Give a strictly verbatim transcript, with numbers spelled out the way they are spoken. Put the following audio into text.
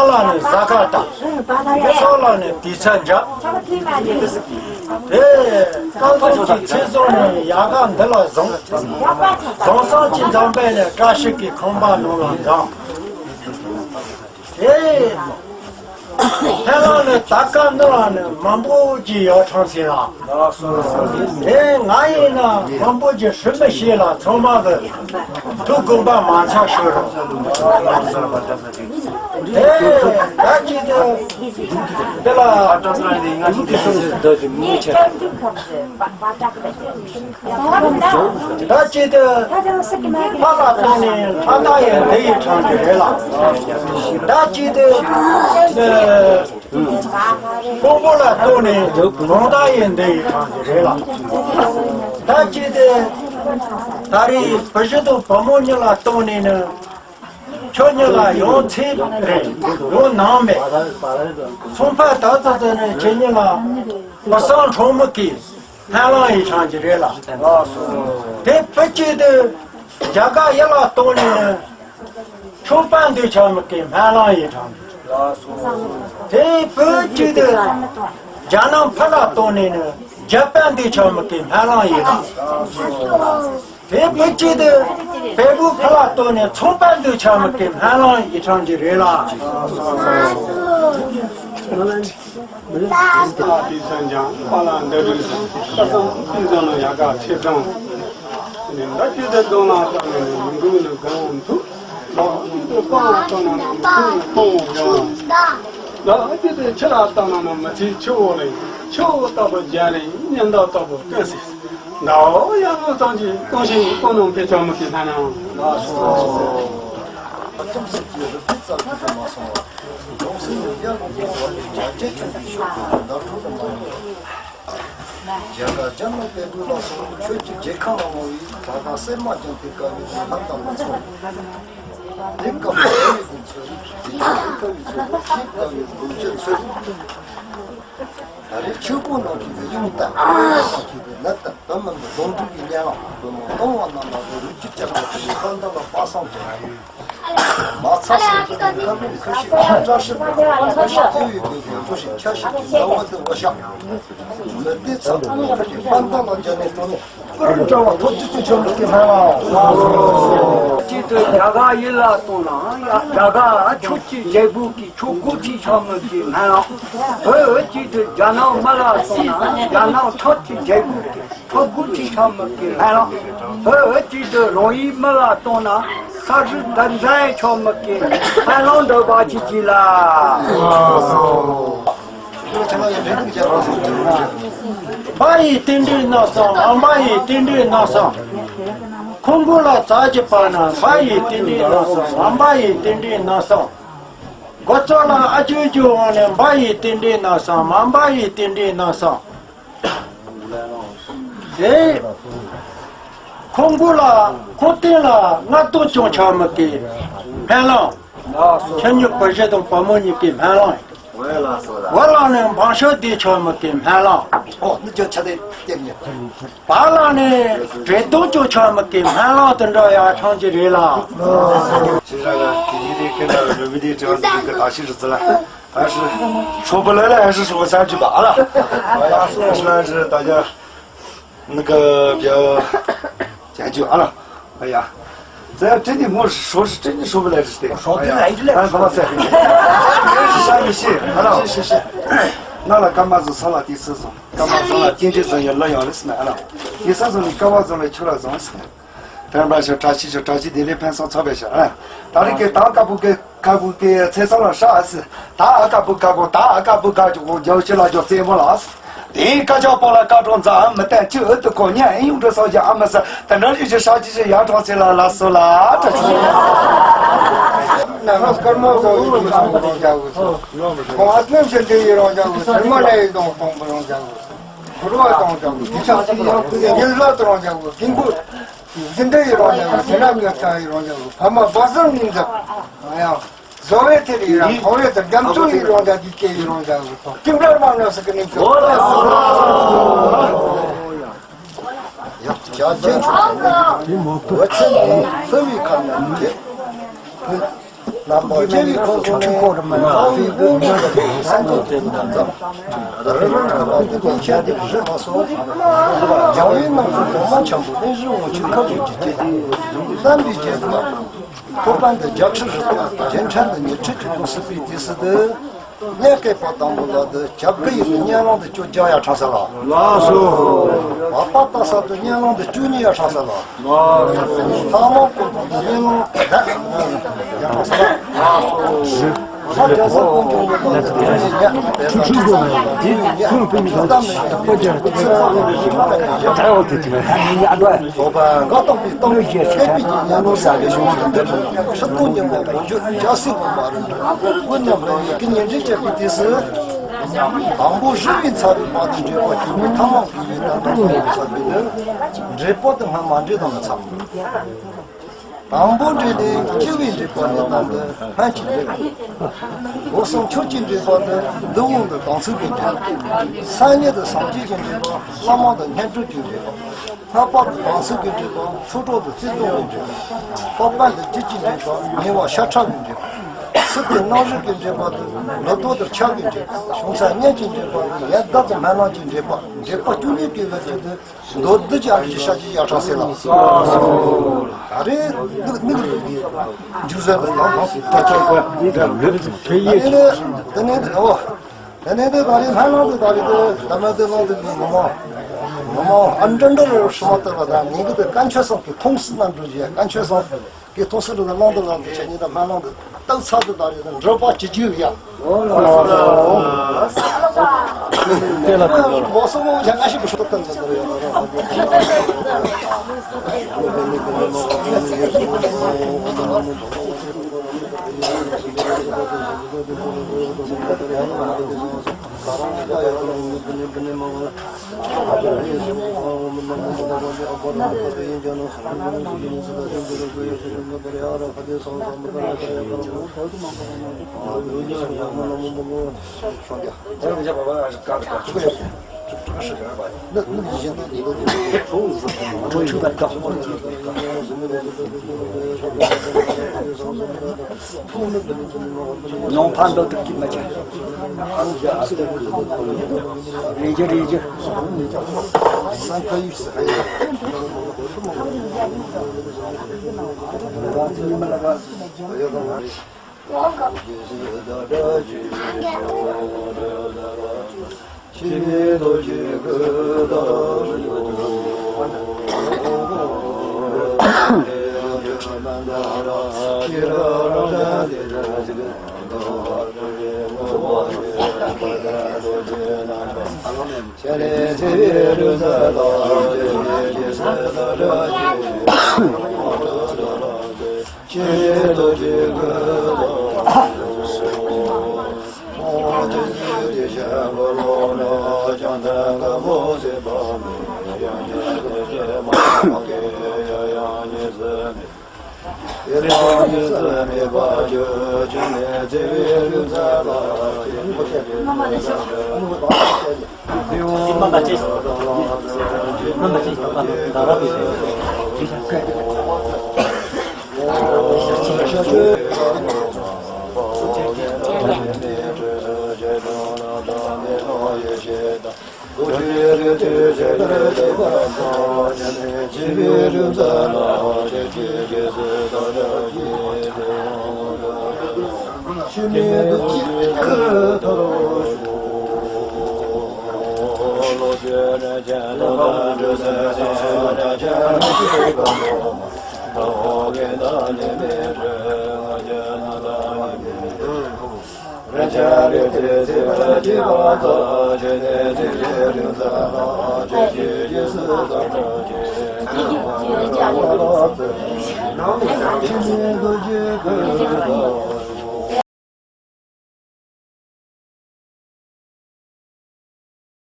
ལ་ནི་གཟའ་སྐར་བལྟ། སྲོག་ལ་ནི་དུས་ཚོད་འཇགས། དེ་སྐལ་བཟང་གི་ཚེ་བཟུང་ནས་ཡལ་ག་འདི་ལ་བཟུང་། བཟུང་སོང་གི་འཛམ་བུ་གླིང་ནས་བཀྲ་ཤིས་ཀྱི་ཁང་པ་ནང་ལ་འཛོམས། དེ་ཧེ་ལང་ནི་ད་སྐབས་འདི་ལ་ནི་མང་པོ་ཅིག་ཡོད་གྲང་ཟེར་ལ། དེ་ང་ཡིན་ན་མང་པོ་ཅིག་ཧྲི་མི་ཤེས་ལ། ཚང་མ་གི་ཐུགས་དགོངས་པ་མ་ཚང་ཤོད་རོགས། དེ་ད་ཅི་དེ་འདི་ལ། ད་ཅི་དེ་ཕ་ལ་བཏང་ནས་ལྷ་ད་ཡི་འདི་ཡི་གྲང་གི་རེད་ལ། ད་ཅི་དེ་ཀོང་པོ་ལ་བཏང་ནས་གྲོང་ད་ཡི་འདི་ཡི་གྲང་གི་རེད་ལ། ད་ཅི་དེ་ད་རེས་བུ་གཞི་དང་བུ་མོ་གཉིས་ལ་བཏང་ནས་ནི། ཁྱོད་གཉིས་ལ་ཡང་ཚེ་རེད། ཡང་ནང་མེད། ཚོང་ཕ་ད་ཙ་ཙ་ནས་ཁྱེད་གཉིས་ལ་བུ་སང་གྲོང་མི་གི་སྨོན་ལམ་ཡི་ཆང་གི་རེད་ལ། དེ་བུ་གཅིག་དེ་རྒྱ་གར་ཡུལ་ལ་གཏོང་ནས་ནི་ཆོག་པ་འདི་ཆགས་མི་གི་སྨོན་ལམ་ཡི་ཆང་གི། དེ་བུ་གཅིག་དེ་རྒྱ་ནག་ཕ་ལ་གཏོང་ནས་ནི་རྒྱ་པ་འདི་ཆགས་མི་གི་སྨོན་ལམ་ཡི་ལ། དེ་བུ་གཅིག་དེ་བལ་པོའི་ཕ་ལ་གཏོང་ནས་ཚོང་པ་འདི་ཆགས་མི་གི་སྨོན་ལམ་ཡི་ཆང་གི་རེད་ལ། དེ་སང་ཀྱང་པཱ་ལགས་འདི་རིགས་སུ་ཁ་སང་ཕུན་ཚོགས་ནང་ཡག་ག་ཆེ་སང་། ནི་འདི་ཅི་སྟེ་གདོང་ལ་བཏང་ནས་ནི་མི་འགུལ་ནི་གང་འདུག་ལག་ཅི་སྟེ་པང་ལ་བཏང་ན་ནི་མི་འགུལ་ནི་པང་འོག་ཡོང་། ལག་ཅི་སྟེ་ཆུ་ལ་བཏང་ན་ནི་མི་ཚིག་ཆུ་འོག་ལ་ཡོང་། ཆུ་འོག་ལྟ་བུ་རྒྱ་རིང་། གཉེན་དག་ལྟ་བུ་ཀུན་སྲིད། ཟླ་བ་ཡར་ལོ་ཙམ་གྱིས་ཀུན་ཤེས་ཀུན་སྣང་འཕེལ་ཆོག་མི་ཚེ་ཐ་ན། ལགས་སོ། ཁྲིམས་སྲིད་ཀྱི་རུ་སྡེ་རྩ་ཁྲིམས་སུ་མ་སོང་བར། གདུང་སྲིན་ནི་དབྱར་ལ་སྤོང་བ་ཡི། བྱ་བྱེད་ཆུང་གི་ཤོག་གུ་ནར་འཁྲུལ་དུ་མ་ཡོང་བར། རྒྱ་གར་རྒྱ་ནག་བལ་པོ་ལ་སོགས་ཆོས་ཀྱི་རྒྱལ་ཁམས་ལ་དབང་བའི་དྲག་དཀར་སེར་དམར་ལྗང་སྟེ་དཀར་ཡོལ་གྱི་ལྷ་ལྟ་བུ་ཚོ། དེ་སྐབས་སུ་བོད་ཀྱི་ཚོས་རིག་དེ་ཡང་དཀར་བའི་ཚོས་རིག་ཞིབ་དཀར་བའི་དགུན་ཆུ་ཚོས་རིག་ད་རེས་ཆོས་སྐུ་ནང་གི་ཡུམ་དང་ནང་གི་ནད་དང་བུ་མོ་མི་གདོང་དྲུག་གི་གཉའ་ལ་བུ་མོ་གཏོང་བ་རྣམས་ལ་རུ་རུ་ཅི་ལྕགས་ལ་དེ་ལས་ཁ་འདབ་ལ་པ་སངས་ཀྱང་མ་ཚ་སངས་ཀྱང་ཁ་ལུང་ཁ་ཤིག་བཀྲ་ཤིས་པ་ཁ་ཤིག་དེ་ཡོད་པའི་འགྲོ་ཞིང་ཆ་ཤིག་གི་ཟླ་བ་དུ་བ་ཤག་མི་བདེ་ཚ་ཁ་ལུང་ཁ་ཤིག་པ་འདབ་ལ་འཇལ་ནས་སྤྲོ་ནས། པུ་རུ་འདྲ་བ་ཐོབ་ཅི་ཚུལ་ཆོམ་སྐྱེ་སྨན་ལ། གཅིག་ཏུ་རྒྱ་གར་ཡུལ་ལ་གཏོང་ན་རྒྱ་གར་ཆོས་ཀྱི་རྒྱལ་པོ་གི་ཆོས་སྐུ་ཁྲི་ཆགས་མི་གི་སྨན་ལ། འོ་གཅིག་ཏུ་རྒྱ་ནག་མི་ལ་གཏོང་ན་རྒྱ་ནག་ཐོག་གི་རྒྱལ་པོ་གི་ཐོག་སྐུ་ཁྲི་ཆགས་མི་གི་སྨན་ལ། འོ་གཅིག་ཏུ་རང་ཡུལ་མི་ལ་གཏོང་ན་ས་རུ་དར་འཛིན་ཆགས་མི་གི་སྨན་ལ་འདྲ་བ་ཅི་གི་ལ། འབའ་ཡི་རྟེན་འབྲེལ་རྣམ་གསུམ། མ་འབའ་ཡི་རྟེན་འབྲེལ་རྣམ་གསུམ། ཁོང་ཀུན་ལ་བྱ་བྱེད་པ་ན། འབའ་ཡི་རྟེན་འབྲེལ་རྣམ་གསུམ། མ་འབའ་ཡི་རྟེན་འབྲེལ་རྣམ་གསུམ། འགོ་གཙོ་ལ་ཨ་ཇོ་ཇོ་དབང་ནས། འབའ་ཡི་རྟེན་འབྲེལ་རྣམ་གསུམ། མ་འབའ་ཡི་རྟེན་འབྲེལ་རྣམ་གསུམ། དེ་ཁོང་ཀུན་ལ་ཁོང་རྟེན་ལ་སྔ་དུང་ཅུང་ཆགས་མི་གི་ཕན་ལམ། ཁྱེད་གཉིས་བུ་གཞི་དང་བུ་མོ་གཉིས་ཀྱི་སྨན་ལམ། འོ་ལགས་སོ་ལགས། འོ་ལགས་ནས་འབངས་ཤོག་འདི་ཆགས་མི་གི་སྨན་ལམ། ཨོ་ནི་ཅོ་ཆ་དེ་སྟེར་ཉེ། བ་ལགས་ནས་བྲེ་དུང་ཅོ་ཆགས་མི་གི་སྨན་ལམ་དེ་འདྲ་ཡག་ཆང་གི་རེད་ལ། ཤེས་ར་ལ་དེ་ཡི་དེ་ཀི་ན་རུ་བི་དེ་དྲི་བ་འདི་གི་ད་ཤི་རི་ཙི་ལ། ད་ཤི་ཧྲོ་བུ་ལ་ལ་ཧ་ཤི་ཧྲོ་བུ་ས་ཅི་པ་ཨ་ལ། ཨ་ཡ་སོ་ཤི་ལ་ཤི་ད་ཡ། ནི་ག་བྱ་བྱ་རྒྱུ་ཨ་ལ། ཨ་ཡ། ཙེ་ཡ་ཏྲི་ནི་མོ་ཧྲོ་ཧྲི་ཏྲི་ནི་ཧྲོ་བུ་ལ་རི་སྟེ། ཧྲོ་བུ་ལ་རི་ལ། ཨ་ག་བ་ཙེ། ཧྲི་ཤ་མི་ཤི་ཨ་ལ། ཤི་ཤི་ཤི། ང་ལ་ཀརྨ་བཟང་ས་ལ་ཏི་སི་བཟང་། ཀརྨ་བཟང་ལ་སྐྱེ་འཇིག་བཟང་ཡོད་ལ་ཡང་རི་སི་མེ་ཨ་ལ། ཏི་སི་བཟང་ནི་ཀ་བ་བཟང་ལ་ཆུ་ལ་བཟང་སི་མེ། དྲན་པ་ཞིག་བཀྲ་ཤིས་ཤིག་བཀྲ་ཤིས་བདེ་ལེགས་ཕན་སོང་ཚོགས་པའི་ཞིག་ཨ། ད་རིང་གི་ད་ཀ་བུ་གི་ཀ་བུ་གི་ཚེ་སང་ལ་ཧྲ་ཨ་སི། ད་ཨ་ཀ་བུ་ཀ་གོ་ད་ཨ་ཀ་བུ་ཀ་ཇོ་གོ་ཇོ་ཤི་ལ་ཇོ་རྩེ་མོ་ལ་ཨ་སི། དེའི་ཀ་ཇོ་པོ་ལ་ཀ་གྲོང་མཛའ་ཨ་མི་བསྟན་ཅི་ཨུ་ཏུ་གོ་ཉ་ཨེ་ཡུང་འགྲོ་སོ་ཇ་ཨ་མི་སི། དེ་འདྲ་ཞིག་ཞིག་ཧྲ་ཅི་ཞིག་ཡ་གྲོང་ཚེ་ལ་ལ་སོ་ལ་བཀྲ་ཤིས། ན་ཧ་སྐར་མ་བཟང་ཡིན་ཀྲང་གོ་རང་ཇ་གོ་སི། ཁོང་ཨ་ཏི་ནམ་ཞིག་འདི་ཡི་རང་ཇ་གོ་སི། མ་ལ་ཡི་དང་གཏོང་པོ་རང་ཇ་གོ་སི། གུ་རུ་བ་དང་ཇ་གོ་སི། དེ་ཆ་ཉིན་ལ་དུ་རང་ཇ་གོ་སི། དེང་གོ་འཛིན་གྲྭ་ཡི་རང་ཡང་ཟེར་ན་ངས་ཀྱང་ཡི་རང་ཡང་ཕ་མ་བ་སང་ནིང་ཟབ་ཡང་བཟོ་བའི་ཐེར་ཡི་རང་ཐོང་བའི་ཐེར་རྒྱ་མཚོ་ཡི་རང་ཡང་འདི་སྐད་ཡི་རང་ཡང་ཐོང་ཀིང་ར་མ་ན་སི་ཀི་ནི་ཀྱོ། ཡག་བྱ་ཅན་ཆུ་བོ་ཚན་ནི་ལྷོ་བའི་ཁ་ན་འདེབས། རྣམ་པ་རྒྱལ་བའི་ཁོངས་ཀྱི་ནས་ཁོ་རུ་མི་ལ་ཧྥི་ཀུན་ཉོན་དུ་སངས་རྒྱས་ཀྱི་ཐུགས་དམ། རི་རབ་ཁ་བ་ཏི་ཀུན་ཁྱེར་ཏེ་བཞུགས་པ་སོགས། རྒྱལ་བའི་རྣམ་ཐར་ལོ་མ་ཆེན་པོ་གླིང་བཞི་དབང་ཕྱུག་ཁ་བཞི་གི་རྗེ་བསྟན་པའི་རྒྱལ་ཁམས། ཐོབ་པ་འདི་རྒྱལ་ཕྲན་རུ་ཏོག་རྒྱལ་ཕྲན་འདི་ཉི་ཁྲི་གཅིག་ཏུ་སྲིད་པའི་དུས་སུ་དུ། གནས་བསྐལ་པ་དང་པོ་ལ་དུ་བྱ་དགུ་ཡི་གཉན་ལོང་དུ་བཅུ་བརྒྱ་ཡ་ཁྲང་ས་ལ། ལགས་སོ། བ་པ་ཏ་ས་དུ་གཉན་ལོང་དུ་བཅུ་གཉིས་ཡ་ཁྲང་ས་ལ། ལགས་སོ། ལྷ་མོ་ཀུན་ཏུ་གཉན་ལོང་དུ་ཡ་ཁྲང་ས་ལ། ལགས་སོ། ལྷ་རྒྱལ་ས་ཀུན་འབྱུང་གི་ལོ་དུ་ཡ་ཁྲང་ས་ལ། ཁྲུ་ཁྲུ་གོ་ནས་དེ་ཁུངས་སྤེལ་མི་ཐོག་ཏུ་ཡ་ཁྲང་ས་ལ། ད་ཡོད་དེ་ཅི་མེད་ཡ་འགྲོ། ཐོབ་པ་འགའ་སྟོང་པའི་སྟོང་གི་ཤེས་པའི་ཉམས་ལོ་བསགས་པའི་གཞུང་དུ་འདིར་ཁྲི་སྟོང་ཉི་མ་བོན་ཆོས་རྒྱལ་སྲས་ངོ་མ་རུ་འགྲོ། ཀུན་རྣམས་ལ་ཡི་གེ་ཉི་འདྲེས་བཅས་པའི་དུས་སུ། དང་པོ་རུས་པའི་ཚ་བའི་བར་དུ་འདྲེས་པ་བཅུ་པའི་ཐ་མ་དགུ་པའི་དམ་པ་ཚོ་ཡི་ཚ་བའི་ལུས། འདྲེས་པ་དུ་སྔ་མ་འདྲེས་དང་མི་ཚ། དང་པོ་འདྲེས་ནས་སྤྱི་བོའི་འདྲེས་པ་ནས་དང་དུ་སྨན་གྱི་འདྲེས། སྒོ་གསུམ་ཆོས་ཀྱི་འདྲེས་པ་དུ་འདུལ་འོང་དུ་དང་ཚུལ་གྱི་འདྲེས། ས་ཉིད་དུ་སངས་རྒྱས་ཀྱི་འདྲེས་པ། བླ་མ་དུ་སྙན་སྒྲོན་གྱི་འདྲེས་པ། ལྷག་པར་དུ་དྭངས་གསལ་གྱི་འདྲེས་པ། ཆོས་གྲོགས་དུ་བརྩེ་དུང་གི་འདྲེས་པ། པགས་པ་དུ་བདུད་ཀྱི་འདྲེས་པ། ཉེ་བ་ཤ་ཁྲག་གི་འདྲེས་པ། སྲིད་དུ་རྣམ་རིག་གི་འདྲེས་པ་དུ་ལུས་ཐོག་ཏུ་ཆགས་ཀྱི་འདྲེས་པ། བྱང་ས་གཉན་གྱི་འདྲེས་པ་དུ་ཡན་ལག་དུ་སྨན་ལམ་གྱི་འདྲེས་པ། འདྲེས་པ་བཅུ་གཉིས་ཀྱི་ལུས་ཀྱི་དུ་མདོར་བསྡུས་ཀྱི་ཨ་རིག་ཤ་གྱི་ཡ་ཁྲང་ས་ལ། ད་རེས་ནུག་ནུག་རུ་འཇུག་ཟེར་དུ་ཡང་ཧང་ད་ཆོག་གོ་ཡ་འདི་དང་ལུས་ཚུགས་ཆེ་ཡིན། དེ་ནས་དེ་ནས་དེ་འོ། དེ་ནས་དེ་ད་རེས་ལྷན་ལམ་དུ་ད་རེས་དེ་ད་མ་དེ་ལམ་དུ་ངོ་མ། ངོ་མ་ཨ་འདྲ་འདྲ་རུ་ཧྲི་མ་ལྟ་བ་དང་ཉིན་གུ་དེ་བཀའ་ཆོས་སོགས་ཀྱི་མཐོང་སྲིད་རྣམ་གྲོལ་བྱས། བཀའ་ཆོས་སོགས་ཀྱི་མཐོང་སྲིད་རུ་དང་ལམ་དུ་ལམ་དུ་ཆ་ཉིན་དང་ལྷན་ལམ་དུ་སྟག་ཚ་དུ་ད་རེས་དེ་འགྲོ་པ་ཅི་བྱུས་ཡ། དེ་ལ་དེ་ལ་མོ་སོ་མོ་ཆ་ང་ཞིག་གི་ཧྲི་ཏང་ཅན་དུ་ཡ། ནོང་ཕ་འདོད་དུ་ཀི་མ་ཆ། རེ་རྒྱུ་རེ་རྒྱུ།